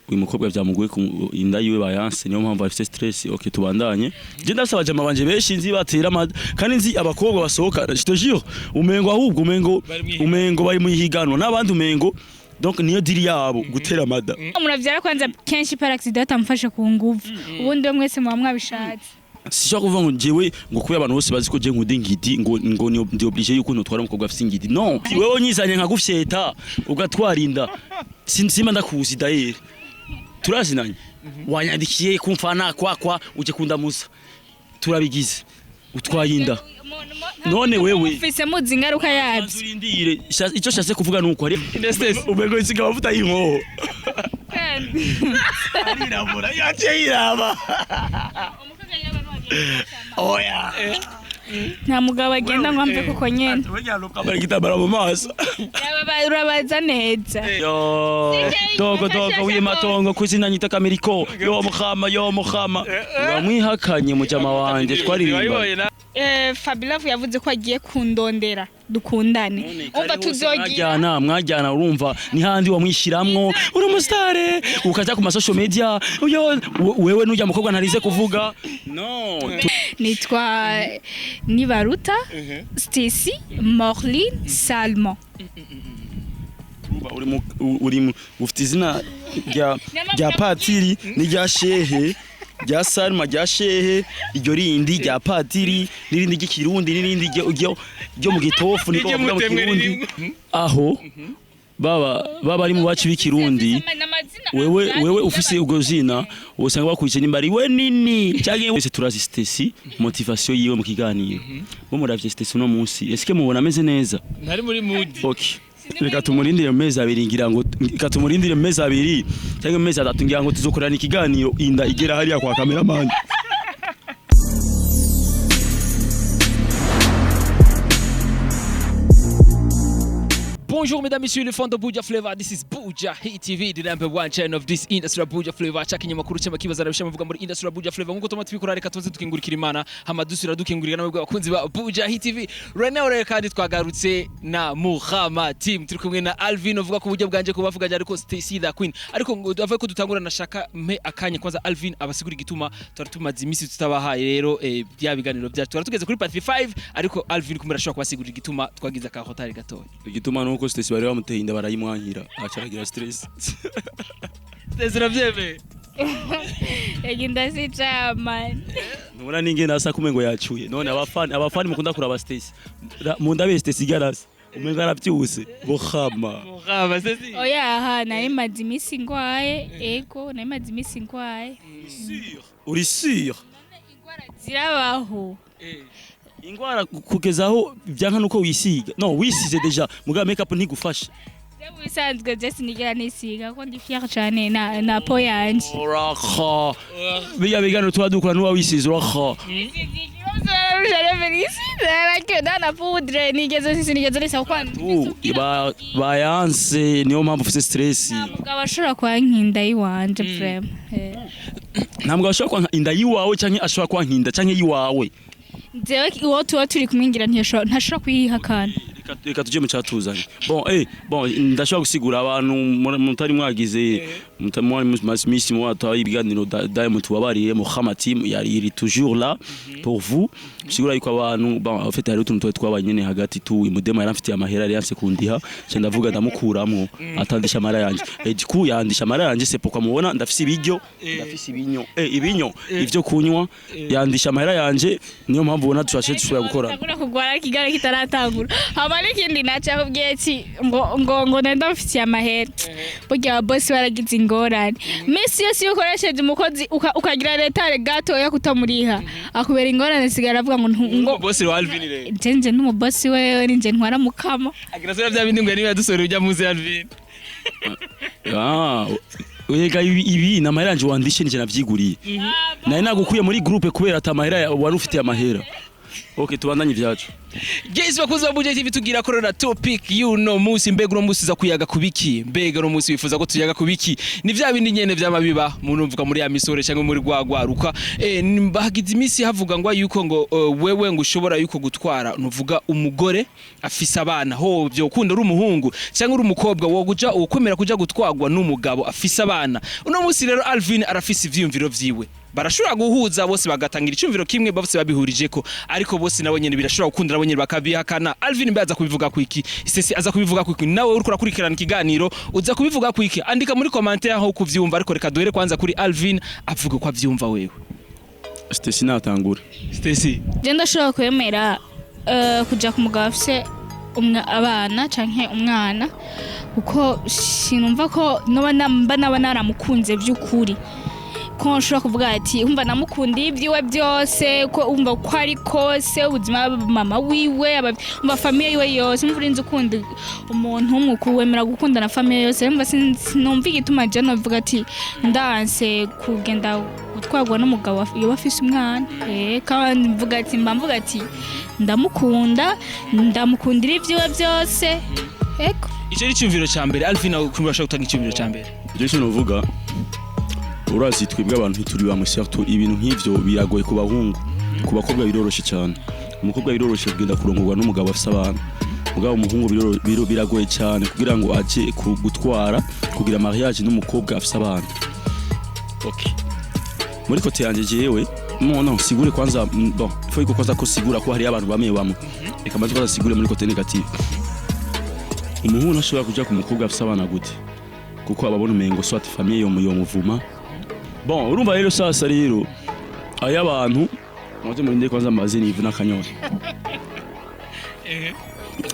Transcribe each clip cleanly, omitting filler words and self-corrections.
Uyu mukobwa byamugoye ku inda yiwe bayanse, niyo mpamvu afite stress. Okay, tubandanye. Je ndasaba jama banje benshi nzi batera kandi nzi abakobwa basohoka, je te jure, umengo ahubwo umengo Bari mw'ihiganwa. Umengo bari mu higanwa n'abandi, umengo donc niyo diri yabo gutera mada. Muravyara kwanza kenshi par accident, atamufashe ku nguvu. Ubundi we mwese muba mwabishatse. Sishobora kuvuga ngo jewe ngo kubera abantu bose bazi ko je nkunda ingidi ngo ndi obligé yuko ntotwara umukobwa afise ingidi. No, wewe nyizanye nkagufyeta ugatwara inda, simba ndakuzi. D'ailleurs turazinanye, wanyandikiye kumfana kwa uje kundamuza, turabigize, utwaye inda. None wewe Mufise muzi ingaruka yabyo. Turindire. Icyo shatse kuvuga nuko hari Inestes. Umengo isiga amavuta y'inkoho, arirabura, yaciye yiraba. Oya. Nta mugabo agenda ngo amve kuko nyene. Kwambara igitambara mu maso. Urabaza neza. Yo, dogo dogo wiye matongo kwizina nyita Kameriko. Yo muhama, yo muhama, uramwihakanye mujama wanje twaririmba. Wabibonye na Fabilove yavuze ko agiye kundondera dukundane. Umva, tuzogira Mwajyana, mwajyana, urumva ni handi wamwishiramwo uri umusitare, ukaja ku ma social media. Yo wewe nujya mukobwa ntarize kuvuga no. Nitwa Nibaruta Stacy Morlin Salmon. Urumva uri mu ufite izina rya patiri n'irya shehe, rya Salma, rya shehe, iryo rindi rya patiri n'irindi ry'ikirundi n'irindi ryo mu gitofu, niko bavuga mu N'iry'umutemwe. Kirundi. Ririmo. Aho baba ari mu bacu b'ikirundi. Wewe ufise ubwo zina usanga bakwice nimba ari we nini cyangwa wese. Turazi Stacy, motivation yiwe mu kiganiro. Bo muravye Stacy uno munsi, eske mubona ameze neza? Ntari muri mood. Okay, reka tumurindire mu mezi 2, ngira ngo reka tumurindire mu mezi 2 cyangwa mu mezi 3, ngira ngo tuzokorana ikiganiro inda igera hariya kwa cameraman. Bonjour mesdames, messieurs, les fans de Buja Flavor. This is Buja Hit TV, the number one channel of this industry of Buja Flavor. Chaka ikinyamakuru cy'amakibazo arabisha muvuga muri industry of Buja Flavor. Nkuko tuma tubikora, reka tuze dukingurikira Imana, hama dusubira dukingurira namwe abakunzi ba Buja Hit TV. Right now rero kandi twagarutse na Muhama Team. Turi kumwe na Alvin, uvuga ku buryo bwanje kubavuga ariko Stacy the Queen. Ariko ngo avuye ko dutangura, nashaka mpe akanya kwanza Alvin abasigura igituma twari tumaze iminsi tutabahaye rero bya biganiro byacu. Twari tugeze kuri part 5, ariko Alvin kumera ashobora kubasigurira igituma twagize akahotari gatoya. Igituma nuko Stacy bari bamuteye inda barayimwankira, acaragira stress. Stacy, urabyemeye? Ega sicamani. Ntubona n'ingene asa kumengo yacuye? None abafani mukunda kuraba Stacy, mundabe Stacy garasa, umengo aravyuse buhama. Muhama Stacy. Oya, aha nari maze iminsi ngwaye. Ego, nari maze iminsi ngwaye. Uri sûr? Ingwara zirabaho. Ingwara kugeza aho byanka nuko wisiga? No wisize déjà, mugabo makeup ntigufasha. Je mu bisanzwe je sinigera nisiga ko ndi fier cane na peau yanje. Urakha biya biganiro tuba dukora nuba wisize, urakha. Na poudre nigeze sinigeze nisa kuko Tu bayanse, niyo mpamvu ufise stress. Mugabo ashobora kwankinda yiwanje vraiment. Ntabwo ashobora kwanka inda yiwawe canke ashobora kwanka inda canke yiwawe? Jewe uwo tuba turi kumwingira ntashobora kuyihakana. Reka tuje mu cyatuzanye. Bon, bon, ndashobora gusigura abantu mutari mwagize mwari mumaze iminsi mwataye ibiganiro. Diamond tubabariye, Muhammad Team yari iri toujours là pour vous. Sigura yuko abantu, bon, en fait hari utuntu twari twabaye nyene hagati tu imudema yaramfitiye amahera, yari yanse kundiha, nca ndavuga ndamukuramwo atandisha amara yanje. Du coup yandisha amara yanje, c'est pourquoi mubona ndafise ibiryo, ndafise ibinyo, ibinyo ivyo kunywa. Yandisha amahera yanje, niyo mpamvu ubona turashe dushobora gukora. Tangura kugwara ikigare kitaratangura. Hama n'ikindi naco akubwiye ati ngo nenda mfitiye amahera. Burya ababosi baragize ingorane misi yose. Iyo ukoresheje umukozi ukagira retard gatoya kutamuriha, akubera ingorane. Sigara avuga ngo ngo Boss wa Alvin rero. Nje n'umubosi wewe ninje ntwara mukama. Agira sura bya bindi ngo niba dusora ujya muzi Alvin. Ah, Ega ibi ni amahera yanje wandishe, nije navyiguriye. Nari nagukuye muri groupe kubera ata mahera wari ufitiye amahera. Okay, tubandanye ibyacu. Yes, bakunzi ba Buja TV, tugira korora topic y'uno munsi. Mbega uno munsi uza kuyaga kubiki? Mbega uno munsi wifuza ko tuyaga kubiki? Ni vya bindi nyene vyama biba muntu mvuga muri ya misore cyangwa muri rwagwaruka. Bagize iminsi havuga ngo yuko ngo wewe ngo ushobora yuko gutwara, nuvuga umugore afise abana, ho byo ukunda uri umuhungu cyangwa uri umukobwa, wo kuja ukwemera kuja gutwarwa n'umugabo afise abana. Uno munsi rero Alvin arafise ivyiyumviro vyiwe. Barashobora guhuza bose bagatangira icumviro kimwe, bose babihurijeko, ariko bose nabo nyene birashobora gukunda, nabo nyene bakabihakana. Alvin mbe aza kubivuga kwiki? Sisi aza kubivuga kwiki? Nawe uriko urakurikirana ikiganiro uza kubivuga kwiki? Andika muri commentaire aho kuvyumva, ariko reka duhere kwanza kuri Alvin avuga ko avyumva wewe. Stacy natangura. Stacy. Je ndashobora kwemera kuja ku mugabo afise abana canke umwana, kuko sinumva ko noba mba naba naramukunze by'ukuri, ko nshobora kuvuga ati umva namukundiye ibyiwe byose, ko umva ko ari kose ubuzima, mama wiwe, umva famille yiwe yose. Umva urinze ukunda umuntu umwe ukuwemera gukunda na famille yose. Umva sinumva igituma je novuga ati ndanse kugenda gutwarwa n'umugabo yoba afise umwana. Kandi mvuga ati mba mvuga ati ndamukunda, ndamukundira ibyiwe byose, ego. Ico ni icumviro ca mbere. Alvin, nawe kumva urashobora gutanga icumviro ca mbere. Ibyo icyo novuga, urazi twebwe abantu ntituri bamwe, surtout ibintu nk'ivyo biragoye ku bahungu. Ku bakobwa biroroshe cyane. Umukobwa biroroshe kugenda kurongorwa n'umugabo afise abana, mugabo umuhungu biragoye cyane kugira ngo aje gutwara, kugira mariage n'umukobwa afise abana. Okay, muri côté yanje jewe non, sigure kwanza. Bon, il faut yuko kwanza ko sigura ko hari abantu bamwe bamwe. Reka maze kwanza sigure muri côté négative. Umuhungu ntashobora kuja ku mukobwa afise abana gute? Kuko ababona umengo soit famille yo muvuma. Bon, urumva rero sasa rero aya abantu muze murinde kwanza amazi nivu n'akanyota.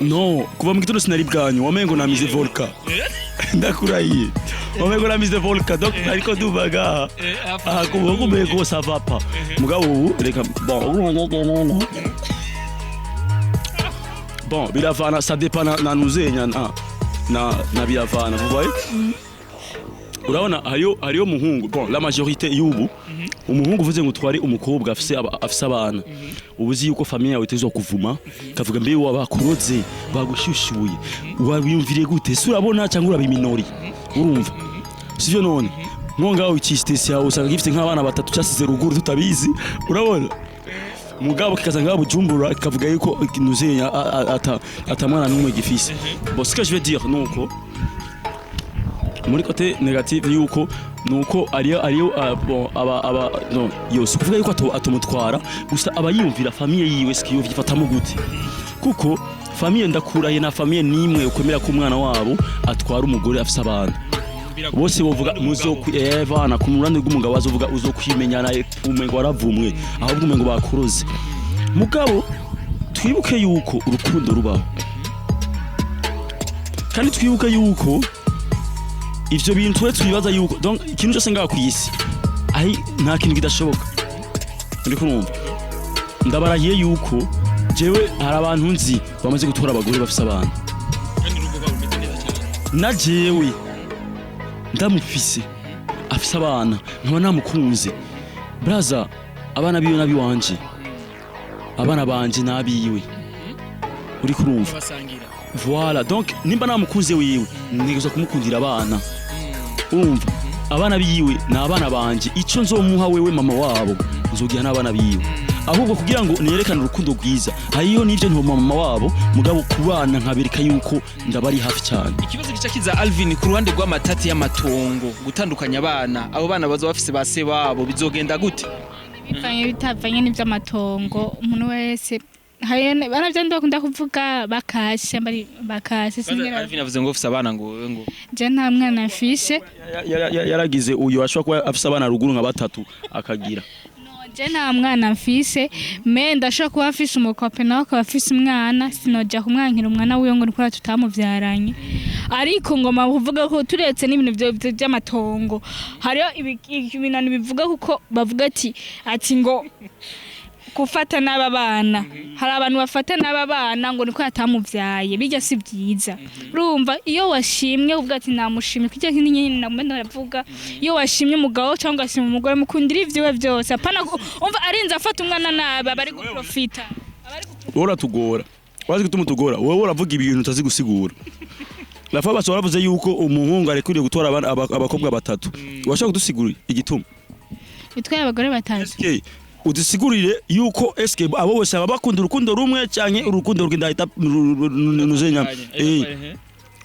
No kuva mu gitondo sinari bwanyu, wamengo namize volka, ndakurahiye, wamengo namize volka. Donc ariko duvaga aha kuvuga umengo ça va pas. Mugabo ubu reka, bon, biravana, ça dépend na nuzenya na biravana, vous voyez. Urabona hariyo umuhungu, bon, la majorité y'ubu, umuhungu uvuze ngo utware umukobwa afise abana, ubu uzi yuko famille yawe itezwa kuvuma, kavuga mbe wabakuroze, bagushushuye, wabiyumviriye gute? Se urabona cyangwa urabiminori? Urumva sivyo? None nko ngaho ikisitesi yawe usanga gifite nk'abana batatu cyasize ruguru tutabizi, urabona, mugabo kikaza ngaho Bujumbura kikavuga yuko nuzenya ata mwana n'umwe gifise. Bon, ce que je veux dire nuko muri côté négative yuko nuko ariyo bon, aba non yose kuvuga yuko atomutwara gusa, aba yiyumvira famille yiwe sikiyo vyifatamo gute, kuko famille, ndakuraye, na famille nimwe ukwemera ko umwana wabo atwara umugore afise abana. Bose bovuga muzokwi bana ku ruhande rw'umugabo azovuga uzokwimenyana, umengo waravumwe, ahubwo umengo bakuroze. Mugabo twibuke yuko urukundo rubaho, kandi twibuke yuko ivyo bintu twe twibaza yuko, donc ikintu cyose ngaha ku isi ahi nta kintu kidashoboka. Uri kurumva, ndabarahiye yuko jewe hari abantu nzi bamaze gutora abagore bafise abana. Kandi urugo rwabo rumeze neza cyane. Na jewe ndamufise afise abana, nkaba namukunze, braza, abana biwe n'abiwanje, abana banje n'abiwe, uri kurumva? Basangira. Voilà, donc nimba namukunze wiwe, ntegerezwa kumukundira abana. Urumva, abana biwe ni abana banje. Ico nzomuha wewe mama wabo nzogiha n'abana biwe, ahubwo kugira ngo nerekane urukundo rwiza. Hariyo n'ivyo ntomuha mama wabo, mugabo ku bana nkabereka yuko ndabari hafi cyane. Ikibazo gica kiza, Alvin, ku ruhande rw'amatati y'amatongo, gutandukanya abana, abo bana bazoba bafise ba se babo, bizogenda gute? Bivanye bitavanye n'ivy'amatongo, umuntu wese hari bana bakunda kuvuga bakashe bari bakashe singira. Alvin avuze ngo ufise abana ngo Je nta mwana mfishe. Yaragize uyu ashobora kuba afise abana ruguru nka batatu akagira. Je nta mwana mfise, mais ndashobora kuba mfise umukope, nawe akaba afise umwana, sinoja kumwankira umwana wiwe ngo nikora tutamuvyaranye. Ariko ngoma kuvuga ko turetse n'ibintu vy'amatongo, hariho ibintu bivuga, kuko bavuga ati ngo gufata n'aba bana, hari abantu bafata n'aba bana ngo niko yatamuvyaye. Bijya si byiza. Urumva, iyo washimye uvuga ati namushimye kijya kindi nyine nagomba ndavuga, iyo washimye umugabo cyangwa ugashima umugore, mukundira ivyiwe byose, apana umva arinze afata umwana nabi, aba ari guprofita. Wowe uratugora. Wazi gutuma utugora. Wowe uravuga ibintu utazi gusigura. Rafa baso waravuze yuko umuhungu arekuriye gutwara abakobwa batatu. Washaka kudusigurira igituma? Bitwaye abagore batatu. Eske udusigurire yuko eske abo bose baba bakunda urukundo rumwe canke urukundo rugenda ahita nuzenya?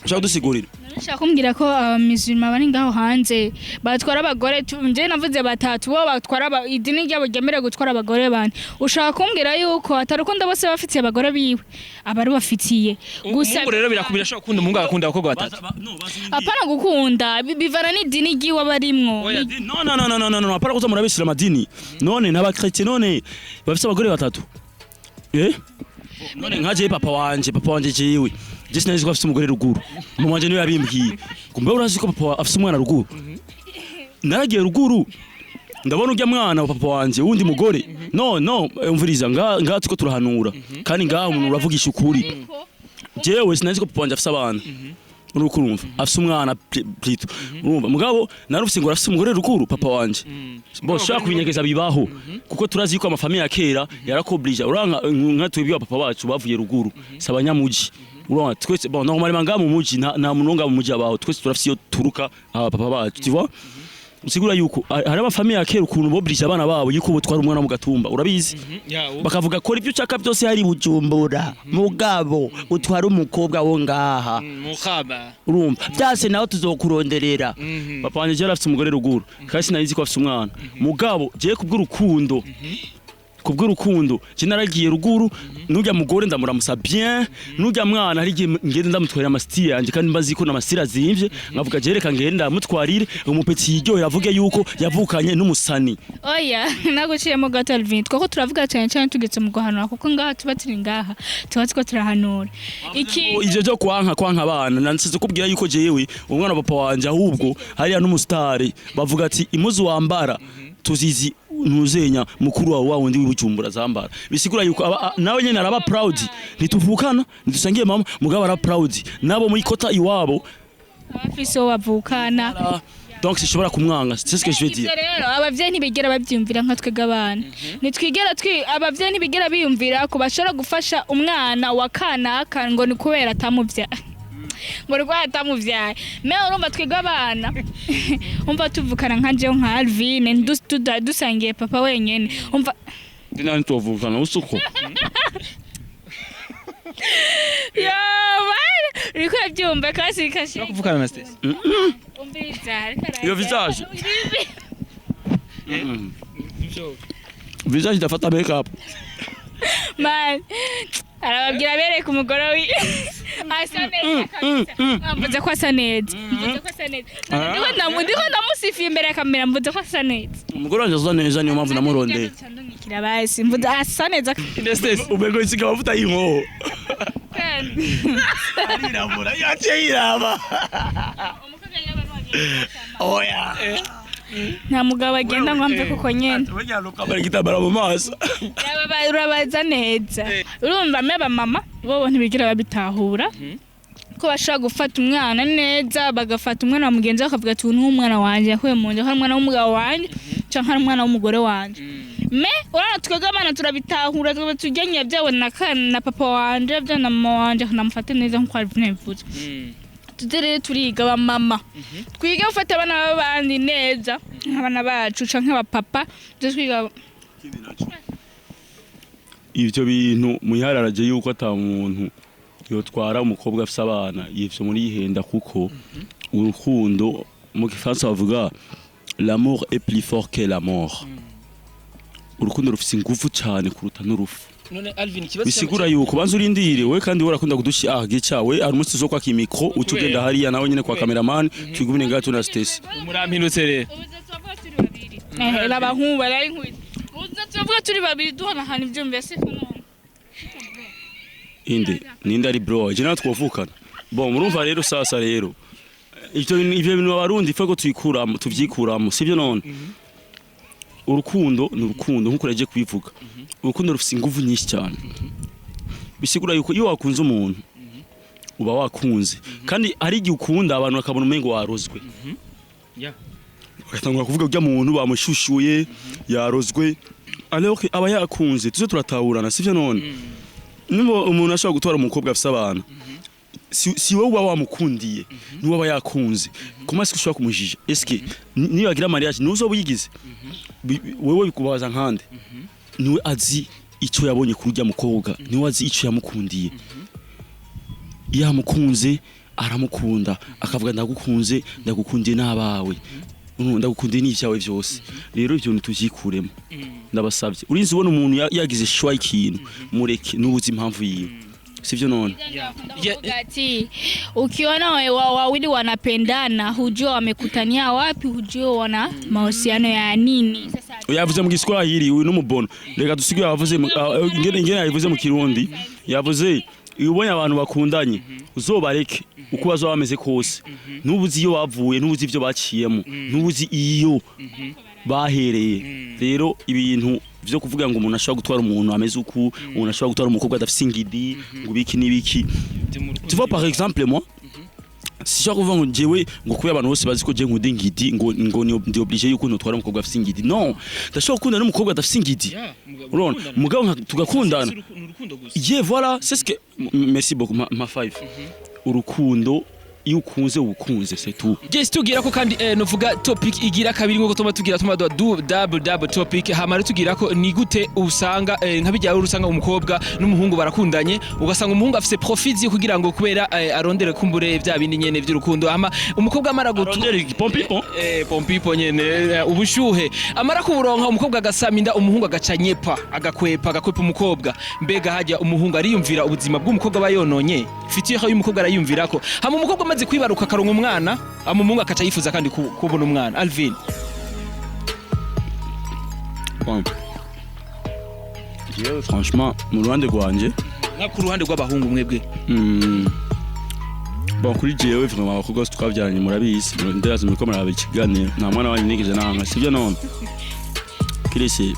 Ushaka kudusigurira? Nshaka kumbwira ko abamizirima bari ngaho hanze batwara abagore, nje navuze batatu, bo batwara idini ryabo ryemerewe gutwara abagore bane. Ushaka kumbwira yuko atarukundo bose bafitiye abagore biwe abari bafitiye gusa? Umuhungu rero birashobora gukunda, umuhungu agakunda abakobwa batatu. Apana gukunda, bivana n'idini ryiwe abarimwo. Oya. No, no, no, no, no, no, no, apana kuza murabisira amadini. None n'abakretien none bafise abagore batatu? None nka jewe papa wanje jewe je sinari ko afise umugore ruguru. Mama wanje niwe yabimbwiye. Kumbe urazi ko papa afise umwana ruguru? Naragiye ruguru, ndabona urya mwana wa papa wanje wundi mugore. No, no, umviriza, nga tuko turahanura kandi ngaha umuntu uravugisha ukuri. Jewe sinari ko papa wanje afise abana, uriko urumva, afise umwana plutôt, urumva? Mugabo narufise ngo afise umugore ruguru papa wanje. Bo shaka kubinyegeza bibaho, kuko turazi yuko amafamiye ya kera yarakoblija. Uranka nka twebwe papa bacu bavuye ruguru, si abanyamuji, urumva? Twese, bon, normalement ngaha mu muji nta muntu ngaha mu muji abaho. Twese turafise iyo turuka, aba papa bacu, tu vois? Usigura yuko hari amafamiye ya kera ukuntu boblija abana babo yuko botwara umwana mu gatumba, urabizi? Bakavuga kora ibyo ushaka byose hari Bujumbura, mugabo utwara umukobwa wo ngaha. Mukaba. Urumva byase nawe tuzokuronderera. Papa wanje yari afite umugore ruguru kandi sinari ko afite umwana. Mugabo jewe kubw'urukundo je naragiye ruguru, nurya mugore ndamuramusa bien, nurya mwana hari igihe ngende ndamutwarira amasitiri yanje kandi mbazi ko n'amasitiri azimvye, nkavuga je reka ngende ndamutwarire umupetit yiryohera, avuge yuko yavukanye n'umusani. Oya, naguciyemo gato, Alvin. Twako turavuga cyane cyane tugeze mu guhanura, kuko ngaha tuba turi, ngaha tuba two turahanura iki. Ivyo byo kwanka abana, nansize kubwira yuko jewe umwana wa papa wanje ahubwo hariya n'umusitari bavuga ati impuzu wambara tuzizi ntuzenya mukuru wawe wa wundi w'ibujumbura zambara. Bisigura yuko nawe nyene araba proud. Ntituvukana, ntidusangiye mama, mugabo ara proud nabo muri kota iwabo. Abafise uwo bavukana. Donc sishobora kumwanga, c'est ce que je veux dire. Ivyo rero abavyeyi ntibigera bavyumvira nka twebwe abana. Ntitwigera twi abavyeyi ntibigera biyumvira ko bashobora gufasha umwana wa kanaka ngo ni kubera atamuvyaye, ngo ni kubera atamuvyaye. Mais urumva twebwe abana, umva tuvukana nka jewe nka Alvin, dusangiye papa wenyene, umva. Ndina ntituvukana usuko. Yo bana, uriko uravyumva kasi kashi. Kuvukana na Stacy. Umviriza, ariko Iyo visage. Visage idafata make up. Man, arababwira bereka umugore wi asa neza kabisa. Mvuze ko asa neza, mvuze ko asa neza. Ndiko ndamusifiye imbere ya kamera, mvuze ko asa neza. Umugore wanje asa neza, niyo mpamvu namurondeye. Ndungikira basi, mvuze asa neza. Stacy. Ubego isiga amavuta y'inkoho. Kandi arirabura, yaciye yiraba. Oya. Nta mugabo agenda ngo amve kuko nyene Kwambara igitambara mu maso. Urabaza neza. Urumva me abamama bobo ntibigira babitahura ko bashobora gufata umwana neza, bagafata umwana wa mugenzi we bakavuga ati uyu ni umwana wanje yakuye mu nzu, ari umwana w'umugabo wanje canke ari umwana w'umugore wanje. Mais urabona twebwe abana turabitahura, twebwe tujyanye byawe na papa wanje, byawe na mama wanje, namufate neza nkuko Alvin yabivuze. Tuze rero turiga, abamama twige gufata abana b'abandi neza nk'abana bacu canke abapapa, tuze twiga. Ivyo bintu muyihararaje yuko ata muntu yotwara umukobwa afise abana, ivyo muri yihenda, kuko urukundo, mu gifaransa bavuga "l'amour est plus fort que la mort". Urukundo rufise ingufu cane kuruta n'urupfu. None Alvin, ikibazo Bisigura yuko banza urindire we, kandi we urakunda kudushi ah gica we. Hari umunsi uzokwaka imikro, uca ugenda hariya nawe nyene kwa cameraman, twigumine ngaha tuna Stacy. Murampindutse rero. Raba nkuba nari nkubise, uza turavuga turi babiri duhanahana ivyumviro, siko none? Inde ninde ari bro? Je nawe twovukana. Bon, murumva rero, sasa rero ivyo bintu abarundi fego tuyikuramo, tuvyikuramo, sivyo? None urukundo ni urukundo, nkuko nagiye kubivuga, urukundo rufise inguvu nyinshi cyane. Bisigura yuko iyo wakunze umuntu uba wakunze, kandi hari igihe ukunda abantu bakabona umengo warozwe, bagatangura kuvuga urya muntu bamushushuye, yarozwe, alors que aba yakunze. Tuze turatahurana, sivyo none? Niba umuntu ashobora gutwara umukobwa afise abana, si wowe uba wamukundiye, niwe aba yakunze. Comment est-ce que ushobora kumujija? Est-ce que niyo yagira mariage niwe uzoba uyigize? Wewe bikubaza nkande? Niwe azi icyo yabonye kuri urya mukobwa, niwe azi icyo yamukundiye. Iyo yamukunze, aramukunda, akavuga: "Ndagukunze, ndagukundiye n'abawe, ndagukundiye n'ibyawe byose." Rero ibyo bintu tuvyikuremo, ndabasabye. Urinzi ubona umuntu yagize choix y'ikintu, mureke, nubuzi impamvu yiwe, sivyo none? Kuvuga ati ukiona wawili wanapendana, hujua wamekutania wapi, hujua wana mahusiano ya nini. Sasa Yavuze mu Giswahili uyu n'umubono, reka dusigure. Yavuze ingene yabivuze mu Kirundi. Yavuze: iyo ubonye abantu bakundanye, uzobareke uko bazoba bameze kose, ntubuzi iyo bavuye, ntubuzi ivyo baciyemo, ntubuzi iyo bahereye. Rero ibintu vyo kuvuga ngo umuntu ashobora gutwara umuntu ameze uku, umuntu ashobora gutwara umukobwa adafise ingidi, ngo ibiki n'ibiki, tu vois, par exemple moi, si nshobora kuvuga ngo jewe, ngo kubera abantu bose bazi ko je nkunda ingidi, ngo ndi obligé yuko ntutwara umukobwa afise ingidi. Non, ndashobora gukundana n'umukobwa adafise ingidi, urabona, mugabo tugakundana. Yeah, voilà, c'est ce que merci beaucoup, ma five. Urukundo, iyo ukunze ubukunze, c'est tout. Yes, tugira ko kandi novuga topic igira kabiri, nkuko tuma tugira, tuma du double double topic. Hamara tugira ko ni gute usanga nka bijya usanga umukobwa n'umuhungu barakundanye, ugasanga umuhungu afise profit yo kugira ngo kubera arondere kumbure vya bindi nyene vy'urukundo, hama umukobwa amara gutu Arondera pompipo. Pompipo nyene, ubushuhe amara kuburonka, umukobwa agasama inda, umuhungu agaca nyepa, agakwepa, agakwepa umukobwa. Mbega hajya umuhungu ariyumvira ubuzima bw'umukobwa aba yononye, futur y'umukobwa arayumvirako? Hama umukobwa amaze kwibaruka akaronka umwana, hama umuhungu akaca yifuza kandi kubona umwana. Alvin. Bon. Jewe franchement, mu ruhande rwanje, Nka ku ruhande rw'abahungu mwebwe. Bon, kuri jewe vraiment, abakobwa bose twabyaranye murabizi, ndazi muriko muraba ikiganiro, nta mwana wanyu nigeze nanka, sibyo none? Kirese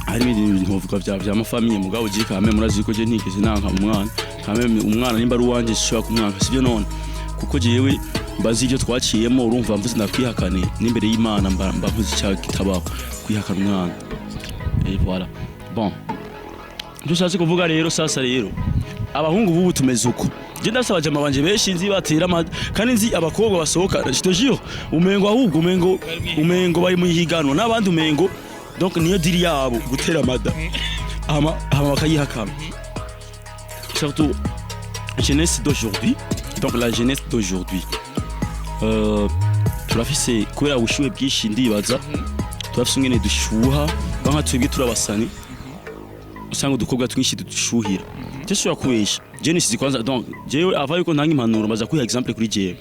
hari ibindi bintu ntovuga vya ma famille, mugabo je kame murazi ko je ntigeze nanka umwana. Kame umwana nimba ari uwanje sishobora kumwanka, sibyo none? Kuko jewe mbazi ibyo twaciyemo. Urumva, mvuze ndakwihakane n'imbere y'Imana, mba nkoze icyaha kitabaho, kwihakana umwana. Et voilà. Bon, icyo ushatse kuvuga rero, sasa rero abahungu bubu tumeze uko. Je ndafise abajama banje benshi nzi batera ama, kandi nzi abakobwa basohoka, je te jure, umengo ahubwo umengo bari mu higanwa n'abandi, umengo donc niyo diri yabo gutera amada, hama bakayihakana. Surtout jeunesse d'aujourd'hui, donc la jeunesse d'aujourd'hui, turafise kubera ubushuhe bwinshi, ndibaza turafise ingene dushuha banka. Twebwe turabasani, usanga udukobwa twinshi dushuhira. Je shobora kubesha, je nisize kwanza. Donc jewe ava yuko ntanga impanuro, mbaza kwiha exemple kuri jewe.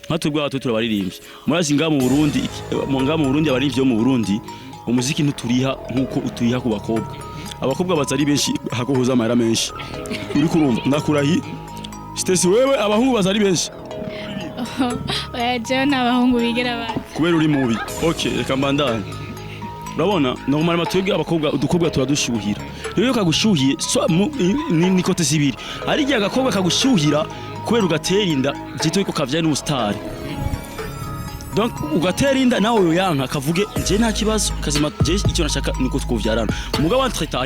Nka twebwe abato turabaririmbyi, murazi ngaha mu Burundi, ngaha mu Burundi, abaririmbyi bo mu Burundi, umuziki ntuturiha nkuko uturiha ku bakobwa. Abakobwa baza ari benshi, hakohoza amahera menshi. Uri kurumva? Ndakurahi Stacy, wewe abahungu baza ari benshi? Oya, jewe n'abahungu bigera bazi. Kubera uri mubi. Okay, reka mbandanye. Urabona, normalement twebwe abakobwa, udukobwa turadushuhira. Rero iyo kagushuhiye, ni côté zibiri. Hari igihe agakobwa kagushuhira kubera ugatera inda, byitwa ko kavyaye n'umusitari. Donc ugatera inda, nawe yoyanka, kavuge: "Nje nta kibazo kazima, je icyo nashaka niko twovyarana." Mugabo entre-temps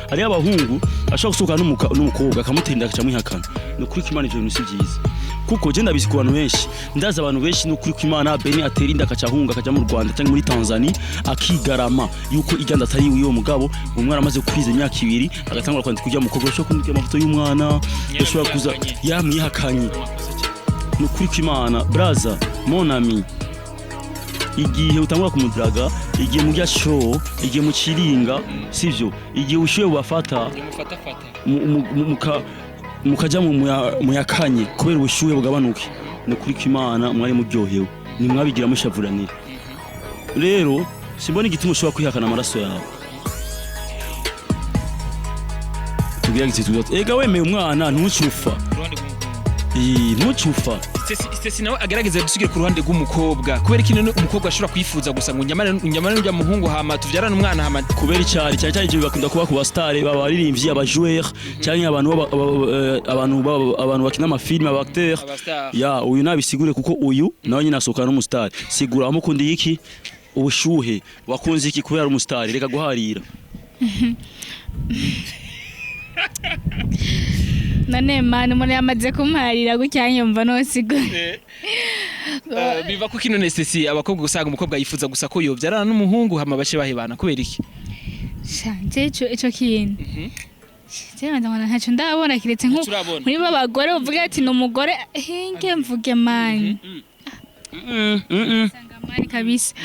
hariyo abahungu ashobora gusohoka n'umukobwa, akamutera inda, agaca amwihakana. Ni ukuri ko Imana, ivyo bintu si vyiza, kuko je ndabizi ku bantu benshi, ndazi abantu benshi. Ni ukuri ko Imana, Beni atera inda, akaca ahunga, akaja mu Rwanda cyangwa muri Tanzania, akigarama yuko iganda atari iwiwe. Mugabo umwana amaze kwiza imyaka 2, agatangura kwandika urya mukobwa, ashobora kundika amafoto y'umwana, ashobora kuza yamwihakanye. Ni ukuri ko Imana, braza, mon ami, igihe utangura kumudiraga, igihe mujya show, igihe muciringa, sivyo, igihe ubushuhe bubafata, mukaja mu muyakanye kubera ubushuhe bugabanuke, ni ukuri ko Imana, mwari muryohewe, ntimwabigira mushavuranira. Rero simbona igituma ushobora kwihakana amaraso yawe. Tugerageze tugira, ega wemeye umwana, ntucufa. Ntucufa. Stacy nawe agerageza dusubire ku ruhande rw'umukobwa. Kubera iki none umukobwa ashobora kwifuza gusa ngo nyamara n'urya muhungu, hama tuvyarane umwana, hama Kubera icyari cyane cyane, ibyo bakunda kuba ku ba star, abaririmbyi, aba joueur, cyangwa abantu abantu bakina ama film, aba acteur. Aba star. Ya, uyu nabisigure, kuko uyu nawe nyine asohokana n'umustar. Sigura, wamukundiye iki? Ubushuhe? Wakunze iki kubera umustar? Reka guharira. None mani, umuntu yamaze kumparira gutya, nyumva nosigura. Biva ko kino necessity abakobwa, usanga umukobwa yifuza gusa ko yobyarana n'umuhungu, hama bace bahebana, kubera iki? Shanje, ico kintu jewe ndabona ntacyo ndabona, kiretse nko Ntacyo urabona. muri ba bagore uvuga ati ni umugore hinge mvuge mani. Usanga mani kabisa,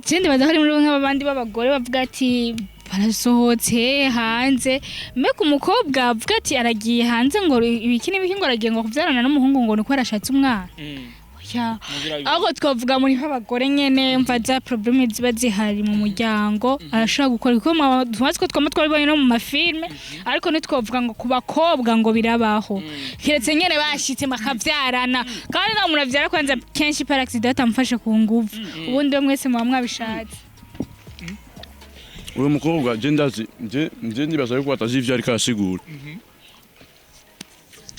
je ndibaza ko ari muri nk'abandi b'abagore bavuga ati barasohotse hanze, mbega umukobwa avuga ati aragiye hanze ngo ibiki n'ibiki, ngo aragiye ngo kubyarana n'umuhungu, ngo ni uko yarashatse umwana. Oya, ahubwo twavuga muri nk'abagore nyene, mva za problème ziba zihari mu muryango, arashobora gukora kuko tumaze ko twama twabibonye no mu mafilme, ariko ntitwavuga ngo ku bakobwa ngo birabaho, kiretse nyene bashitse bakavyarana. Kandi nta muntu avyara kwanza kenshi par accident, atamufashe ku nguvu. Ubundi we mwese muba mwabishatse. Uyu mukobwa je ndazi, je ndibaza yuko atazi ivyo ariko arasigura.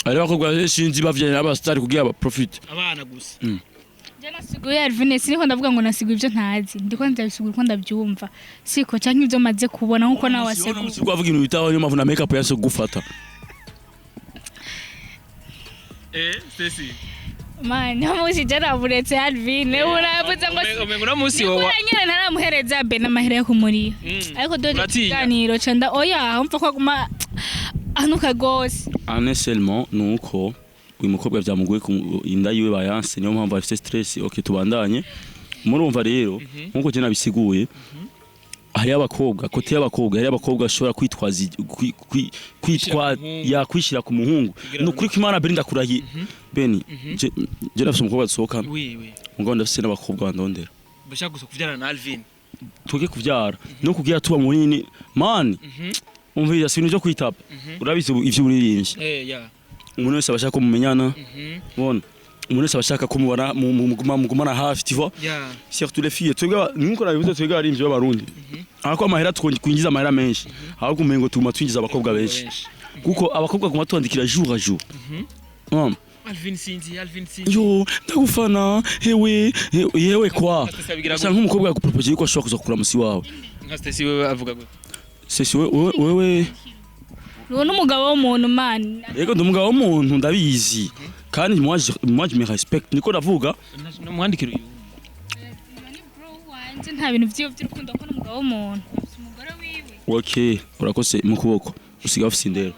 Hariho abakobwa benshi nzi bavyarana n'abasitari kugira ba profite. Abana gusa. Je nasiguye, Alvin, siniko ndavuga ngo nasiguye ibyo ntazi, ndiko ndabisigura uko ndabyumva, siko canke ibyo maze kubona nkuko nawe waseguye. Umunsi avuga ibintu bitaho, niyo mpamvu na make up yase gufata. Stacy. Man, musi je naburetse, Alvin, uravuze ngo Umengo uno munsi wowe Nikura nyene ntaramuhereza be n'amahera yo kumuriha. Ariko dore Uratinya? ikiganiro ca nda oya, umva ko aguma anuka gose. Ane seulement nuko uyu mukobwa vyamugoye ku inda yiwe bayanse, niyo mpamvu afite stress. Okay, tubandanye. Murumva rero, nkuko je nabisiguye, hariyo abakobwa, côté y'abakobwa, hariyo abakobwa bashobora kwitwaza kwitwa ku muhungu. Ya, kwishira ku muhungu. Kugira Ni ukuri ko Imana, Beni, ndakurahiye Beni, je ndafise umukobwa dusohokana. Oui, oui. Mugabo ndafise n'abakobwa bandondera. Bashaka gusa kuvyarana na Alvin. Tuge kuvyara no kugira tuba munini man. Umvira, si ibintu vyo kwitaba, urabizi ubu ivy'uburirimbyi. Ya. Umuntu wese aba ashaka ko mumenyana, ubona umuntu wese aba ashaka ko mubona mugumana hafi, tu vois? Ya. Surtout les filles, twebwe nkuko nabivuze, twebwe abarimvyi b'Abarundi, ahako amahera twinjiza amahera menshi, ahubwo umengo tuguma twinjiza abakobwa benshi, kuko abakobwa guma twandikira jour à jour. Alvin sinzi, Alvin sinzi. Yo, ndagufana hewe yewe kwa Nka Stacy abigira gusa gute? Nk'umukobwa yakupropose yuko ashobora kuza kugura musi wawe. Nka Stacy wewe avuga gute? Sesi, wewe Uwo n'umugabo w'umuntu, man. Yego, ndi umugabo w'umuntu, ndabizi, kandi moi je me respecte, niko ndavuga. Namwandikira uyu. Ni bro wanje, nta bintu vyiwe vy'urukundo, ko n'umugabo w'umuntu afise umugore wiwe. Okay, urakose mu kuboko usiga ufise indero.